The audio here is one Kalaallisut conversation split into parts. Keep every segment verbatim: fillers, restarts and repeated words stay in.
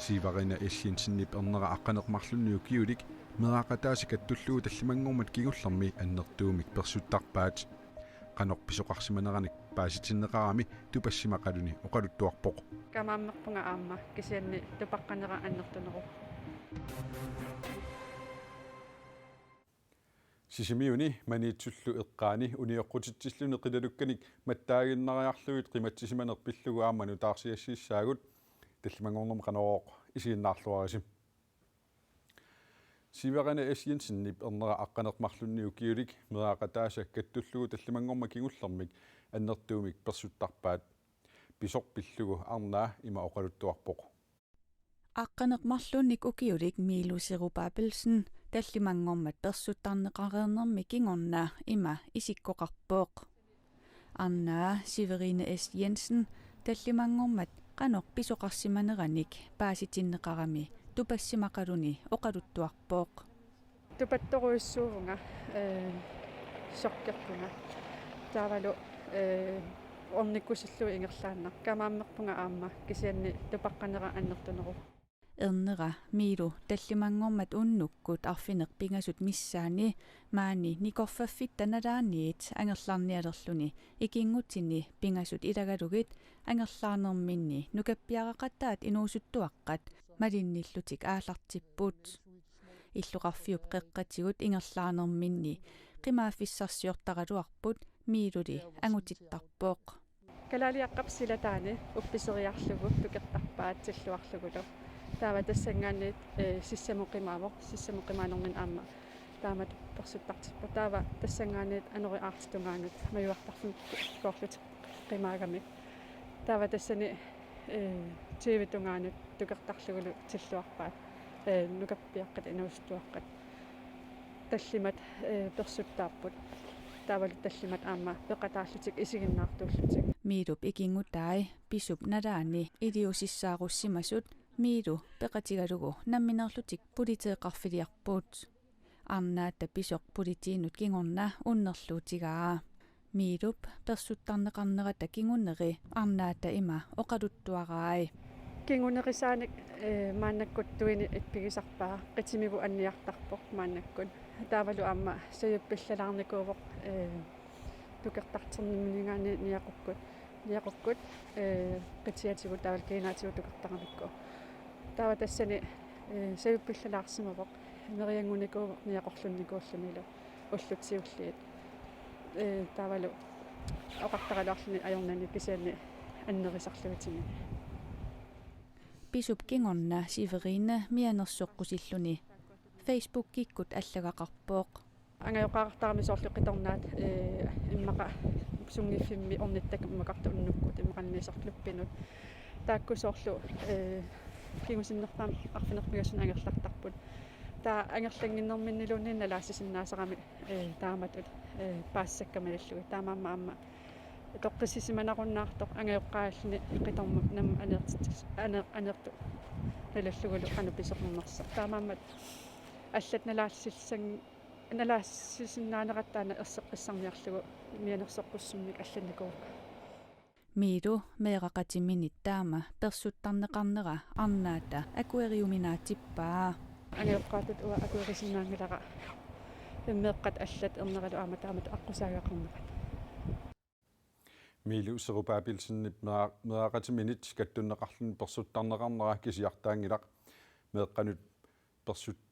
Siverine S. Jensenip ernera aqqaneq-marlunnik ukiulik meeraqataasa kattullugu tallimanngormat kingullermi annertuumik persuttarpaat. Qanoq pisoqarsimaneranik paasitinneqarami tupassimaqaluni oqaluttuarpoq. Kamaammerpunga aamma kisianni tupaqqanera annertuneruvoq. Sisimiuni Maniitsullu eqqaani unioqqutitsilluni qilalukkanik mattaaginnariarlugit qimatsisimaneq pillugu aamma nutaarsiassiissaagut. Tallimanngornermi Qanorooq isiginnaarluarisi. Siverine S. Jensenip ernera aqqaneq-marlunnik ukiulik meeraqataasa kattullugu tallimanngormat kingullermik annertuumik persuttarpaat. Pisoq pillugu arnaa ima oqaluttuarpoq. Aqqaneq-marlunnik ukiulik Miilu Serup Abelsen tallimanngormat persuttarneqareernermi kingorna ima isikkoqarpoq. Arnaa Siverine S. Jensen tallimanngormat qanoq pisoqarsimaneranik paasitinneqarami tupassimaqaluni oqaluttuarpoq. Tupattorujussuuvunga, ee, chokkerpunga. Taavalu, ee, ornikkusullugu ingerlaannaq. Kamaammerpunga aamma kisianni tupaqqanera annertuneruvoq. Ernera Miilu tallimanngormat unnukkut arfineq-pingasut missaanni maani nikorfaffitta nalaaniit angerlarnialerluni ikinngutini pingasut ilagalugit angerlaarnerminni nukappiaraqataat inuusuttuaqqat malinnillutik aallartipput. Illoqarfiup qeqqatigut ingerlaarnerminni qimaaffissarsiortaraluarput Miiluli angutittarpoq. Kalaaliaqqap silataani uppiseriarlugu tukertarpaat tilluarlugulu. Taava tassanngaanniit, ee, sissamut qimaavoq, sissamut qimaanerminni aamma taamatut persuttartippoq. Taava tassanngaanniit anoriaartit tungaanut majuartarfimmi koorlutik qimaagamik. Taava tassani, ee, tyve tungaanut tukertarlugulu tilluarpaat, ee, nukappiaqqat inuusuttuaqqat. Tallimat, ee, persuttaapput. Taavalu tallimat aamma peqataallutik isiginnaartuullutik. Miilup ikinngutai pisup nalaani iliuusissaarussimasut Miilu peqatigalugu nammineerlutik politeeqarfiliarput. Arnaata pisoq politiinut kingorna unnerluutigaa. Miilup persuttarneqarnerata kinguneri arnaata ima oqaluttuarai. Kingunerisaanik, ee, maannakkut tuini ippigisarpaa, qitimivut anniartarpoq maannakkut. Taavalu aamma sajuppillalaarnikuuvoq, ee, tukertarternerminngaanniit niaqukkut, niaqukkut, ee, qitiatigut taavalu kiinaatigut tukertaramikku. Taava tassani, ee, sajuppillalaarsimavoq, merianngunikuuvoq niaqorlunnikuullunilu ullut siulliit. Ee, taavalu oqartaraluarluni ajornani kisianni annerisarluitimini. Pisup kingorna Siverine mianersoqqusilluni Facebookikkut allagaqarpoq. Angajoqqaartarami soorlu qitornaat, ee, immaqa sunngiffimmi ornittakkat immaqa unnukkut immaqaluunniit soorlu klubbinut. Taakku soorlu, ee, kingusinnerpaamik arfineq-pingasunut angerlartarput. Taava angerlannginnerminniluunniit nalaassisinnaasarami, ee, taamatut, ee, paasisakka malillugit. Taamaammat aamma toqqissisimanarunnaartoq angajoqqaalluni qitormut nammineq aneertitsis-, aneer-, aneertut nalullugulu qanoq pisoqarnersoq. Taamaammat allat nalaassissan-, nalaassisinnaanerat taanna erseqqissarniarlugu mianersoqqussummik allannikuuvoq. Miilu meeraqatiminit taama persuttarneqarnera arnaata akueriuminaatsippaa. Angajoqqaatut uanga akuerisinnaanngilara meeqqat allat erneralu aamma taamatut aqqusaagaqarnerat. Miilu Serup Abelsenip meera-, meeraqatiminit kattunneqarluni persuttarneqarnera kisiartaanngilaq. Meeqqanut persut-,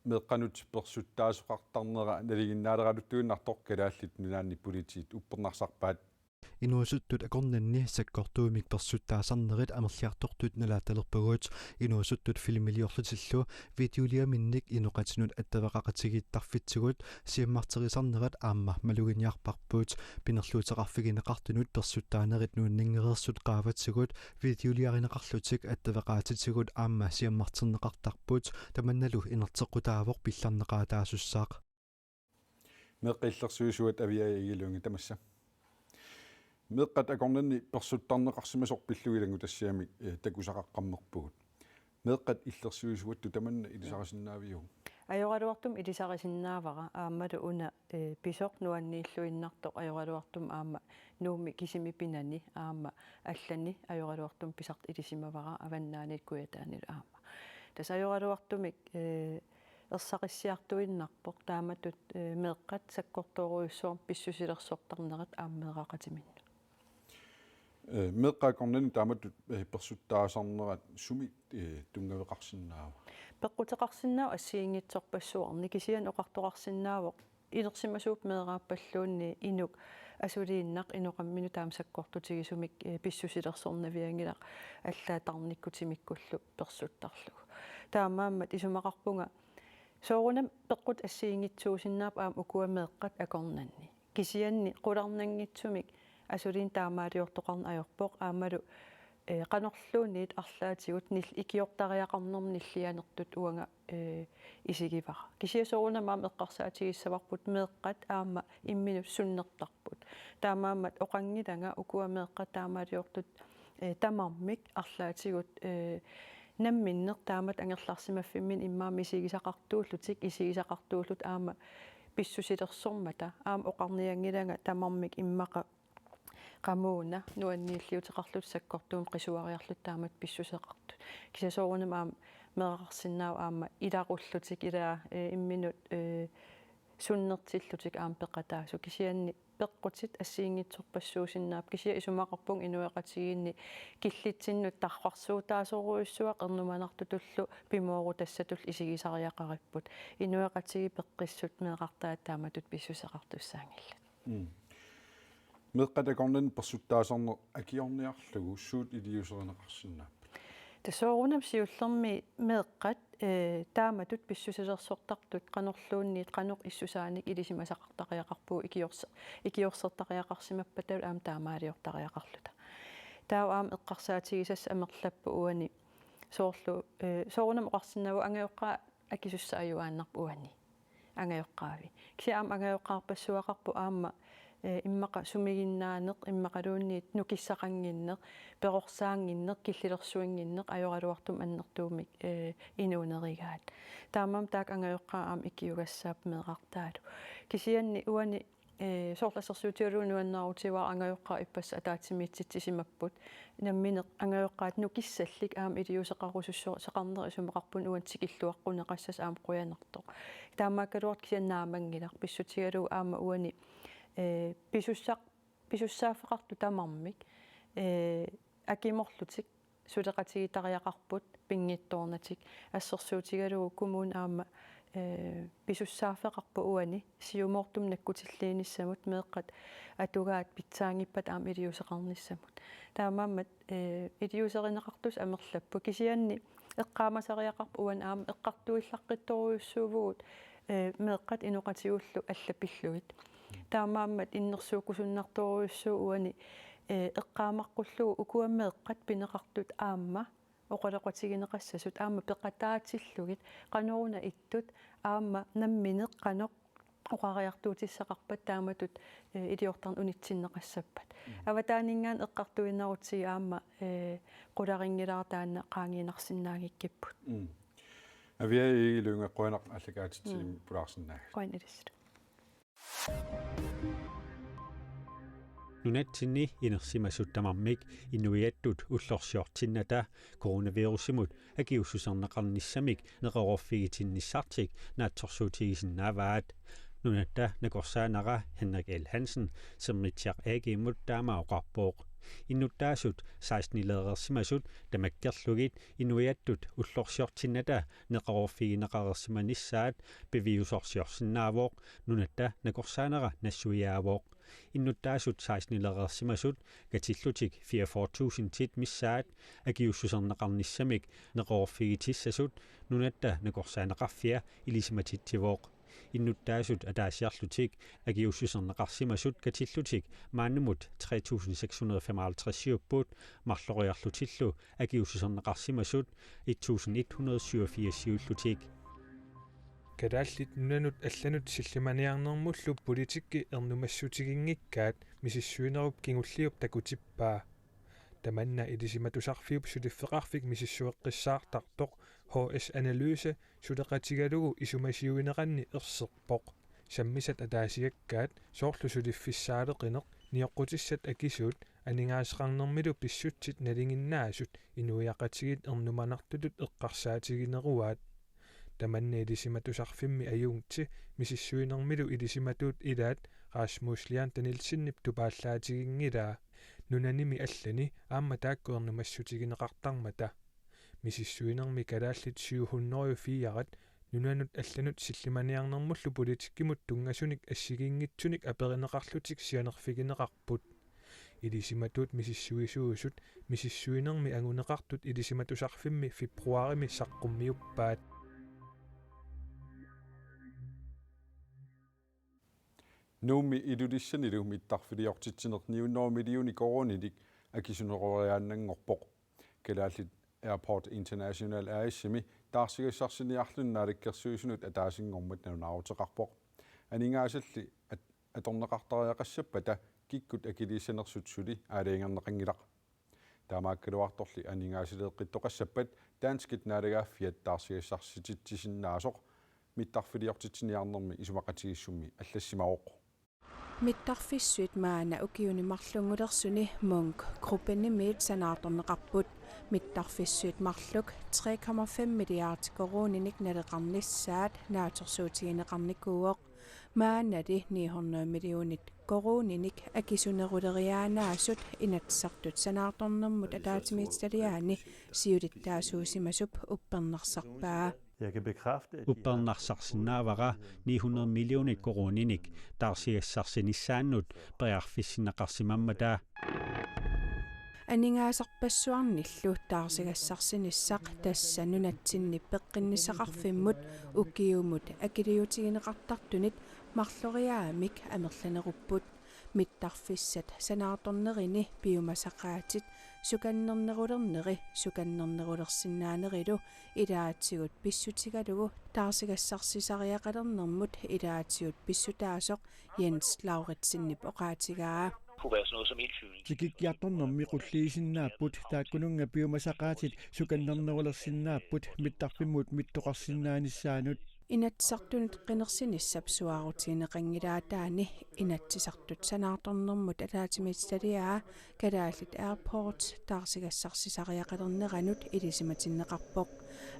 meeqqanut persuttaasoqartarnera nalinginnaaleraluttuinnartoq Kalaallit Nunaanni politiit uppernarsarpaat. Inuusuttut akornanni sakkortuumik persuttaasarnerit amerliartortut nalaattalerpagut. Inuusuttut filmiliorlutillu videoliaminnik inoqatinut attaveqaqatigiittarfitsigut siammarterisarnerat aamma maluginiarparput. Pinerluuteqarfigineqartunut persuttaanerit nuanninngereersut qaavatigut videoliarineqarlutik attaveqaatitigut aamma siammarterneqartarput. Tamannalu inerteqqutaavoq pillarneqaataasussaaq. Meeqqat illersuisuat Aviaja Egede Lynge tamassa. Meeqqat akornanni persuttarneqarsimasoq pillugit ilanngutassiami, eh, takusaqaqqammerpugut. Meeqqat illersuisuattut tamanna ilisarisinnaaviuk? Ajoraluartumik ilisarisinnaavara aammalu una, eh, pisoq nuanniilluinnartoq ajoraluartumik aamma Nuummi kisimi pinani aamma allani ajoraluartumik pisartoq ilisimavara avannaaniit kujataanilu aamma. Tassa ajoraluartumik, eh, ersaqissiartuinnarpoq taamatut, eh, meeqqat sakkortoorujussuarmik pissusilersortarnerat aamma meeraqatiminnut. Eh, meeqqat akornanni taamatut, eh, persuttaasarnerat sumik, eh, tunngaveqarsinnaava? Peqquteqarsinnaavoq assigiinngitsorpassuarnik, kisianni oqartoqarsinnaavoq inersimasuupput meeraappalluunniit inuk asuliinnaq inoqamminut taama sakkortutigisumik, eh, pissusilersornavianngilaq allaat tarnikkut timikkullu persuttarlugu. Taamaammat isumaqarpunga soorunami peqqutit assigiinngitsuusinnaapput aamma ukua meeqqat akornanni. Kisianni qularnanngitsumik asuliinnaq taamaaliortoqarneq ajorpoq aammalu, eh, qanorluunniit arlaatigut nil-, ikiortariaqarnermut nillianertut uanga, eh, isigivara. Kisianni soorunami aamma eqqarsaatigissavarput meeqqat aamma imminut sunnertarput. Taamaammat oqanngilanga ukua meeqqat taamaaliortut, eh, tamarmik arlaatigut, eh, namminneq taamatut angerlarsimaffimminni immaqa misigisaqartuullutik, isigisaqartuullutik aamma pissusilersormata, aamma oqarnianngilanga tamarmik immaqa qamuuna nuanniilliuteqarlutik sakkortuumik qisuariarlutik taamatut pissuseqartut. Kisianni soorunami aamma meeraqarsinnaavoq aamma ilaqullutik ilaa, eh, imminut, eh, sunnertillutik aamma peqataasut. Kisianni peqqutit assigiinngitsorpassuusinnaapput, kisianni isumaqarpunga inuiaqatigiinni killitsinnut tarrarsuutaasorujussuaq ernumanartutullu pimoorutassatullu isigisariaqaripput. Inuiaqatigiit peqqissut meerartaat taamatut pissuseqartussaanngillat. Mm. Meeqqat akornanni persuttaasarneq akiorniarlugu suut iliuuserineqarsinnaapput? Tassa soorunami siullermik meeqqat, eh, taamatut pissusilersortartut qanorluunniit qanoq issusaanik ilisimasaqartariaqarpugut ikiorse-, ikiorsertariaqarsimappata aamma taamaaliortariaqarluta. Taava aamma eqqarsaatigisassaq amerlappoq uani soorlu, eh, soorunami oqarsinnaavoq angajoqqaat akisussaajuaannarpoq uani. Angajoqqaavi. Kisianni aamma angajoqqaarpassuaqarpoq aamma, eh, immaqa sumiginnaaneq, immaqaluunniit nukissaqannginneq, perorsaannginneq, killilersuinnginneq, ajoraluartumik annertuumik, eh, inuunerigaat. Taamaammat taakku angajoqqaat aamma ikiugassaapput meerartaalu. Kisianni uani, eh, soorlu assersuutigalugu nuannaarutigaara angajoqqaat ippassaq ataatsimiititsisimapput. Nammineq angajoqqaat nukissallit aamma iliuuseqarusussooqarnerat isumaqarpunga uani tikilluaqquneqassasut aamma qujanartoq. Taamaakkaluartoq kisianni naammanngilaq pissutigalugu aamma uani, eh, pisussa-, pisussaaffeqartut tamarmik, eh, akimorlutik suleqatigiittariaqarput pinngitsoornatik assersuutigalugu kommuni aamma, eh, pisussaaffeqarpoq uani siumoortumik nakkutilliinissamut meeqqat atugaat pitsaanngippata aamma iliuuseqarnissamut. Taamaammat, eh, iliuuserineqartussat amerlappoq kisianni eqqaamasariaqarpoq uani aamma eqqartuillaqqittorujussuuvugut, eh, meeqqat inoqatigullu allat pillugit. Taamaammat innersuukkusunnartorujussuuvoq uani, eh, eqqaamaqqullugu ukua meeqqat pineqartut aamma oqaloqatigineqassasut aamma peqataatillugit qanoruna ittut aamma nammineq qanoq oqariartuutissaqarpat taamatut, eh, iliortarneq unitsinneqassappat. Mm. Avataaninngaanniit eqqartuinnarutsigit aamma, eh, qularinngilara taanna qaangiinnarsinnaanngikkipput. Mm. Aviaja Egede Lynge, qujanaq aallakaatitsigimmi, mm, pulaarsinnaagatsigit. Qujanaq ilissilu. Nunatsinni inersimasut tamarmik inuiattut ullorsiortinnata coronavirusimut akiuussuserneqarnissamik neqeroorfigitinnissatsinnut naatsorsuutigisinnaavaat. Nunatta nakorsaanera Henrik L. Hansen Sermitsiaq A G-mut taama oqarpoq. Innuttaasut seksten-ileereersimasut tamakkerlugit inuiattut ullorsiortinnata neqeroorfigineqareersimanissaat piviusorsiorsinnaavoq, nunatta nakorsaanera nassuiaavoq. Innuttaasut seksten-ileereersimasut katillutik fireogfyrre tusindit missaat akiuussuserneqarnissamik neqeroorfigitissasut Nunatta Nakorsaaneqarfia ilisimatitsivoq. Innuttaasut ataasiarlutik akiuussuserneqarsimasut katillutik maannamut tre tusind seks hundrede femoghalvtreds-iupput, marloriarlutillu akiuussuserneqarsimasut et tusind et hundrede syvogfirs-iullutik. Kalaallit nunanut allanut sillimaniarnermullu politikki ernumassutiginngikkaat misissuinerup kingulliup takutippaa. Tamanna Ilisimatusarfiup suliffeqarfik misissueqqissaartartoq H S Analyse suleqatigalugu isumasiuineranni erserpoq. Sammisat ataasiakkaat, soorlu suliffissaaleqineq, nioqqutissat akisuut, aningaasaqarnermilu pissutsit nalinginnaasut inuiaqatigiit ernumanartutut eqqarsaatigineruaat. Tamanna Ilisimatusarfimmi ajunngi misissuinermilu ilisimatuut ilaat Rasmus Lian Danielsenip tupaallaatiginngilaa. Nunanimi allani aamma taakku ernumassutigineqartarmata. Misissuinermi kalaallit syv hundrede og fire-at nunanut allanut sillimaniarnermullu politikkimut tunngasunik assigiinngitsunik aperineqarlutik sianerfigineqarput. Ilisimatuut misissuisuusut misissuinermi anguneqartut Ilisimatusarfimmi februarimi saqqummiuppaat. Nuummi Ilulissanilu mittarfiliortitsineq ni hundrede millioner koruuninik akisuneroriaannanngorpoq. Kalaallit Airport International A/S-imi taarsigassarsiniarluni Naalakkersuisunut ataasinngormat nalunaaruteqarpoq. Aningaasalli at-, atorneqartariaqassappata kikkut akiliissanersut suli aalajangerneqanngilaq. Taamaakkaluartorli aningaasaleeqqittoqassappat danskit naalagaaffiat taarsigassarsititsisinnaasoq mittarfiliortitsiniarnermi isumaqatigiissummi allassimavoq. Mittarfissuit maanna ukiuni marlunngulersuni Munk Gruppenimiit sanaartorneqarput. Mittarfissuit marluk tre komma fem milliard koruuninik naleqarnissaat naatsorsuutigineqarnikuuvoq. Maannali ni hundrede millioner koruuninik akisuneruleriaannaasut Inatsisartut sanaartornermut ataatsimiititaliaani siulittaasuusimasup uppernarsarpaa. Jeg kan bekræfte, at de har Uppernarsarsinnaavara ni hundrede millioner koruuninik taarsigassarsinissaannut periarfissinneqarsimammata. Aningaasarpassuarnillu taarsigassarsinissaq tassa nunatsinni peqqinnissaqarfimmut ukiumut akiliutigineqartartunit marloriaammik amerlanerupput. Mittarfissat sanaartornerini piumasaqaatit sukannernerulerneri sukannernerulersinnaanerilu ilaatigut pissutigalugu taarsigassarsisariaqalernermut ilaatigut pissutaasoq Jens Lauritsenip oqaatigaa. Kunne være sådan noget som elflyvning. Tikikkiartornermi qulliisinnaapput, taakkununnga piumasaqaatit sukannernerulersinnaapput mittarfimmut mittoqarsinnaanissaanut. Inatsisartunut qinersinissap suaarutigineqanngilaataani Inatsisartut sanaartornermut ataatsimiititaliaa Kalaallit Airports taarsigassarsisariaqalerneranut ilisimatinneqarpoq.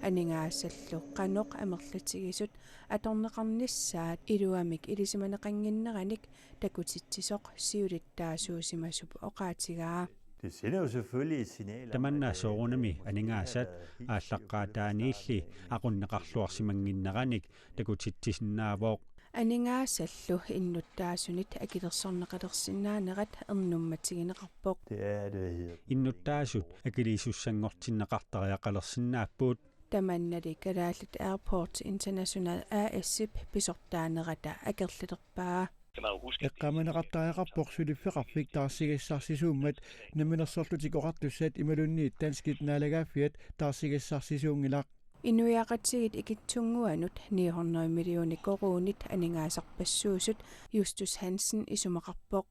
Aningaasallu qanoq amerlatigisut atorneqarnissaat iluamik ilisimaneqannginneranik takutitsisoq siulittaasuusimasup oqaatigaa. Det sender jo selvfølgelig et signal om, Tamanna at, øh, soorunami det, det, aningaasat det, det, aallaqqaataaniilli aqunneqarluarsimannginneranik takutitsisinnaavoq. Aningaasallu innuttaasunit akilersorneqalersinnaanerat ernummatigineqarpoq. Det er, at, øh, Innuttaasut akiliisussanngortinneqartariaqalersinnaapput. Tamannali Kalaallit Airport International A/S-ip pisortaanerata akerlilerpaa. Eqqaamaneqartariaqarpoq suliffeqarfik taarsigassarsisuummat Namminersorlutik Oqartussat imaluunniit danskit naalagaaffiat taarsigassarsisuunngilaq. Inuiaqatigiit ikittunnguanut ni hundrede millioner koruunit aningaasarpassuusut Justus Hansen isumaqarpoq.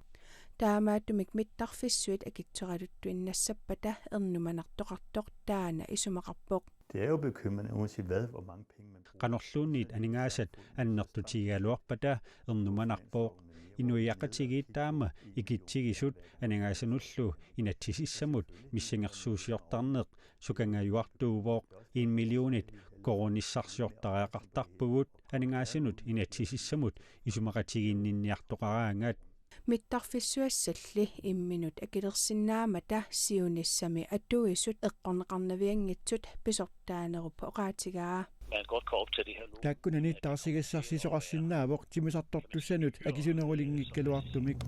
Taamaattumik mittarfissuit akitsoraluttuinnassappata ernumanartoqartoq taanna isumaqarpoq. Det er jo bekymrende, uanset hvad, hvor mange penge man bruger. Qanorluunniit aningaasat annertutigigaluarpata ernumanarpoq. Inuiaqatigiit taama ikitsigisut aningaasanullu inatsisissamut missingersuusiortarneq sukangajuartuuvoq. En millionit koruunissarsiortariaqartarpugut, aningaasanut inatsisissamut isumaqatiginninniartoqaraangat. Mittarfissuassalli imminut akilersinnaammata siunissami atuisut eqqorneqarnavianngitsut pisortaanerup oqaatigaa. Man godt kan optage det her lån. Taakkunani taarsigassarsisoqarsinnaavoq timmisartortussanut akisunerulinngikkaluartumik.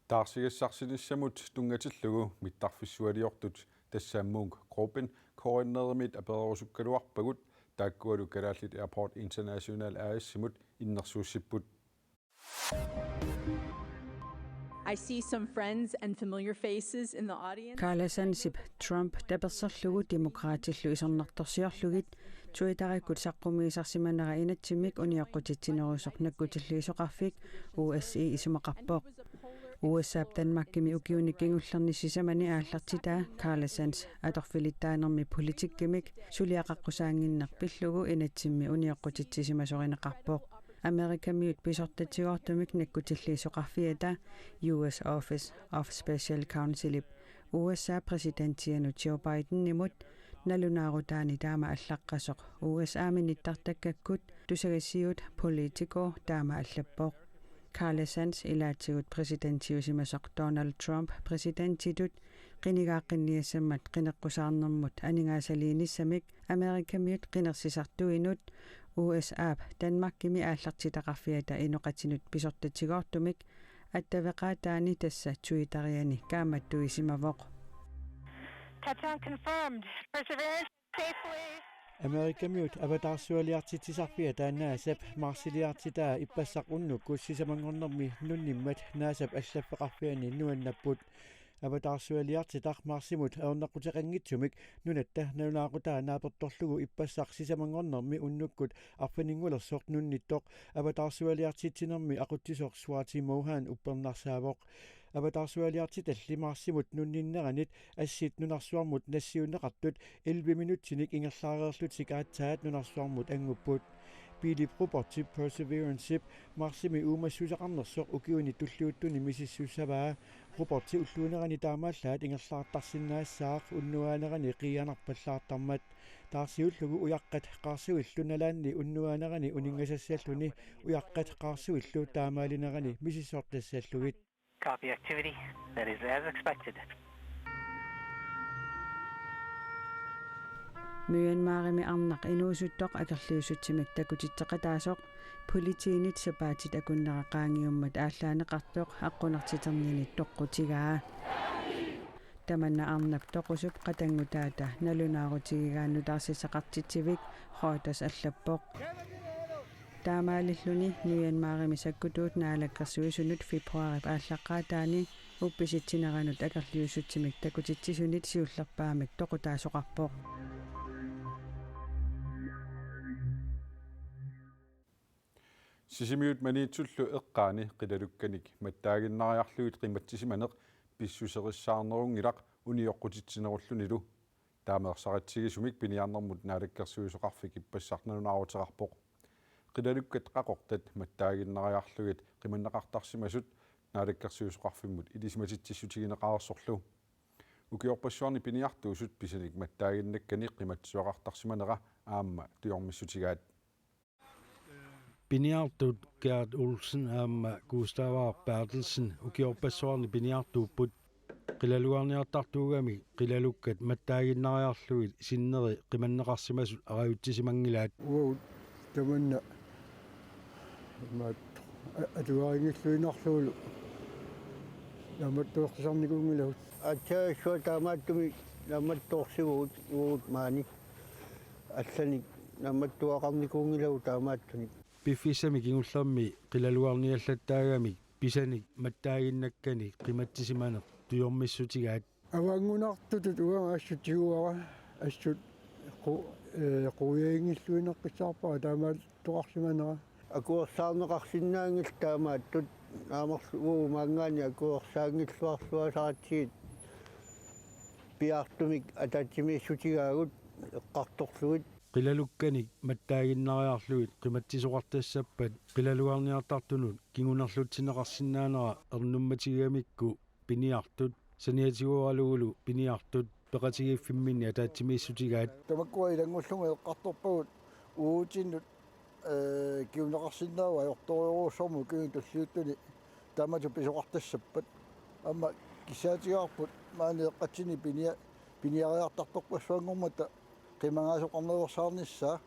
Taarsigassarsinissamut tunngatillugu mittarfissualiortut, tassa Munk Gruppen, KNR-imiit apererusukkaluarpagut, taakkualu Kalaallit Airport International A/S-imut innersuussipput. I see some friends and familiar faces in the audience. Kaalasansip Trump taperserlugu Demokraatillu isornartorsiorlugit Twitterakkut saqqummiisarsimanera inatsimmik unioqqutitsinerusoq nakkutilliisoqarfik O S C E isumaqarpoq. U S A-p Danmarkimi ukiuni kingullerni sisamani aallartitaa Karla Sands atorfilittaanermi politikkimik suliaqaqqusaannginneq pillugu inatsimmi unioqqutitsisimasorineqarpoq. Amerikamiut pisortatigoortumik nakkutilliisoqarfiata U S Office of Special Counselip U S A præsidentianut Joe Bidenimut nalunaarutaani taama allaqqasoq U S A-mi nittartakkakkut tusagassiut Politico taama allappoq. Karla Sands ilaatigut præsidentiusimasoq Donald Trump præsidentitut qinigaaqqinniassammat qineqqusaarnermut aningaasaliinissamik Amerikamiut qinersisartuinut U S A-p Danmarkimi aallartitaqarfiata inoqatinut pisortatigoortumik attaveqaataani tassa Twitteriani kaammattuisimavoq. Touchdown confirmed. Perseverance safely. Amerikamiut avataarsualiartitsisarfiata NASAp Marsiliartitaa ippassaq unnukkut sisamanngornermi nunnimmat NASAp allaffeqarfiani nuannapput. Avataarsualiartitaq Marsimut ajornaquteqanngitsumik nunatta nalunaaqutaa naapertorlugu ippassaq sisamanngornermi unnukkut arfininngornersoq nunnittoq avataarsualiartitsinermi aqutsisoq Swati Mohan uppernarsaavoq. Avataarsualiartitalli Marsimut nunninneranit assit nunarsuarmut nassiunneqartut elleve minutsinik ingerlaareerlutik aatsaat nunarsuarmut angupput. Biilip robotti Perseverance-ip Marsimi uumassuseqarnersoq ukiuni tulliuttuni misissussavaa. Robotti ulluunerani taamaallaat ingerlaartarsinnaassaaq unnuaanerani qiianarpallaartarmat. Taarsiullugu ujaqqat qaarsuillu nalaanni unnuaanerani uninngasassalluni ujaqqat qaarsuillu taamaalinerani misissortassallugit. Copy activity. That is as expected. Myanmarimi arnaq inuusuttoq akerliussutsimik takutitseqataasoq politiinit sapaatit akunnera qaangiummat aallaaneqartoq aqqunartiterninit toqqutigaa. Tamanna arnap toqusup qatanngutaata nalunaarutigigaa nutaarsisaqartitsivik Reuters allappoq. Taamaalilluni Myanmarimi sakkutuut naalakkersuisunut februaarip aallaqqaataani uppisitsineranut akerliussutsimik takutitsisunit siullerpaamik toqutaasoqarpoq. Sisimiut Maniitsullu eqqaani qilalukkanik mattaaginnariarlugit qimatsisimaneq pissuserissaarnerunngilaq unioqqutitsinerullunilu. Taama ersaritsigisumik piniarnermut naalakkersuisoqarfik ippassaq nalunaaruteqarpoq. Qilalukkat qaqortat mattaaginnariarlugit qimanneqartarsimasut naalakkersuisoqarfimmut ilisimatitsissutigineqareersorlu. Ukiorpassuarni piniartuusut pisanik mattaaginnakkanik qimatsisoqartarsimanera aamma tujormissutigaat. Piniartut Gert Olsen aamma Gustav Berthelsen ukiorpassuarni piniartuupput. Qilalugarniartartuugamik qilalukkat mattaaginnariarlugit sinneri qimanneqarsimasut arajutsisimanngilaat. Uagut tamanna imaattoq a-, atugarinngilluinnarlugulu naammattueqqisarnikuunngilagut. Aatsaat assut taamaattumik naammattoorsivugut uagut maani allanik naammattuaqarnikuunngilagut taamaattunik. Piffissami kingullermi qilalugarniallattaagamik pisanik mattaaginnakkanik qimatsisimaneq tujormissutigaat. Avanngunartutut uanga assut tiguara, assut qu-, ee, quiaginngilluinnaqqissaarpara taamaattoqarsimanera. Akuersaarneqarsinnaanngillat taamaattut, naamerlu uagut maanngaanniit akuersaanngilluarluasaratsigit piaartumik ataatsimiissutigaagut eqqartorlugit. Qilalukkanik mattaaginnariarlugit qimatsisoqartassappat qilalugarniartartunut kingunerlutsineqarsinnaanera ernummatigigamikku piniartut, saniatigooralugu piniartut peqatigiiffimminni ataatsimiissutigaat. Tamakkua ilanngullugit eqqartorpagut uagutsinnut, ee, kinguneqarsinnaavoq ajortorujorujussuarmik ukiuni tulliuttuni taamatut pisoqartassappat. Aamma kissaatigaarput maani eqqatsinni pinia-, piniariartartorpassuanngormata qimagaasoqarnersaarnissaa,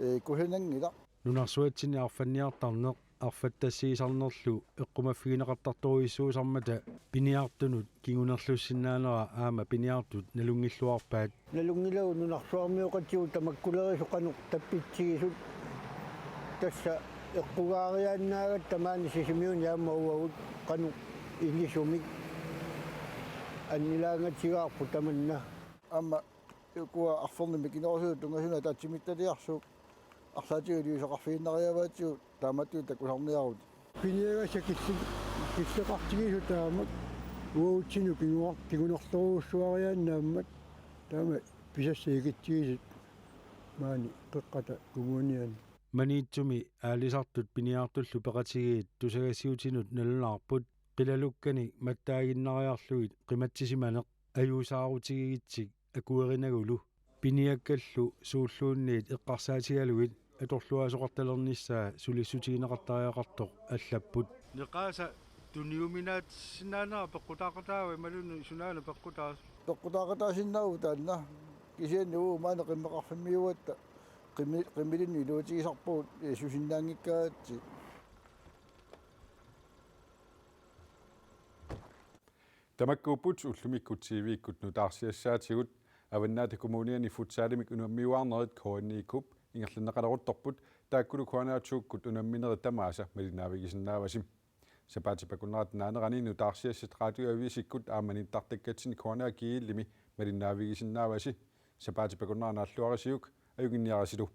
ee, kusananngilaq. Nunarsuatsinni arfanniartarneq arfattassiisarnerlu eqqumaffigineqartartorujussuusarmata piniartunut kingunerlussinnaanera aamma piniartut nalunngilluarpaat. Nalunngilagut nunarsuarmioqatigut tamakkulerisut qanoq tappitsigisut. Tassa eqqugaariaannaagatta maani Sisimiuni aamma uagut qanoq ilisumik annilaangatigaarput tamanna. Aamma ukua arfernermik inerusut tunngasut ataatsimiititaliarsuup arlaatigut iliuuseqarfigiinnariaavaatigut taamatut takusarniarlutik. Piniagassat killi-, killeqartigisut taamak uatsinnut kinguar-, kingunerlorujussuariaannaammat taama pisassat ikitsigisut maani Qeqqata Kommuniani. Maniitsumi aalisartut piniartullu peqatigiit tusagassiuutinut nalunaarput qilalukkanik mattaaginnariarlugit qimatsisimaneq ajuusaarutigigitsik akuerinagulu. Piniakkallu suulluunniit eqqarsaatigalugit atorluaasoqartalernissaa sulissutigineqartariaqartoq allapput. Neqaasa tuniuminaatsinnaanera peqqutaaqataava imaluunniit sunaana peqqutaa? Peqqutaaqataasinnaavoq taanna. Kisianni uagut maani qimmeqarfimmiugatta qimi-, qimilinnut iluatigisarpugut, ee, susinnaanngikkaatsi. Tamakkuupput ullumikkut T V-kkut nutaarsiassaatigut. Avannaata Kommuniani futsalimik unammiuaarnerit K N I-kkup ingerlanneqaleruttorput, taakkulu K N R to-kkut unamminerit tamaasa malinnaavigisinnaavasi. Sapaatip akunnerata naanerani nutaarsiassat radioavisikkut aamma nittartakkatsinni K N R G L-imi malinnaavigisinnaavasi. Sapaatip akunnera naalluarisiuk, ajunnginniarisilu.